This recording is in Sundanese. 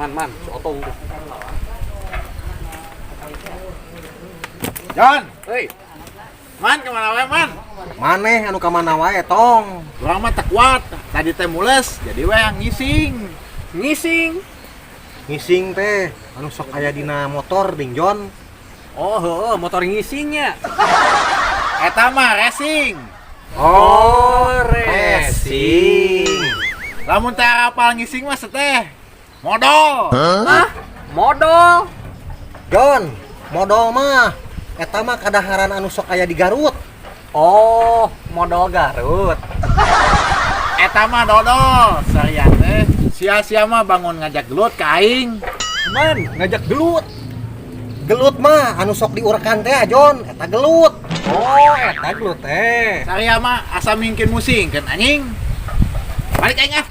Man, man, si Otong tuh. John, Hei, man kemana wae man? Maneh anu ka mana wae tong. Urang mah teu kuat. Tadi teh mules, jadi we yang ngising. Ngising. Ngising teh anu sok aya dina motor ding John. Oh, heeh, motor ngisingnya. Eta mah racing. Oh, racing. Lamun teh apal ngising mah seteh. Modol. Hah? Modol. John, modol mah eta mah kadaharan anu sok aya di Garut. Oh, modol Garut. Eta mah dodol. Sarian teh sia-sia mah bangun ngajak gelut ka aing. Man, ngajak gelut. Gelut mah anu sok diurekan teh John, eta gelut. Oh, eta gelut teh. Saria mah asa mingkin musingkeun anjing. Balik aing ah.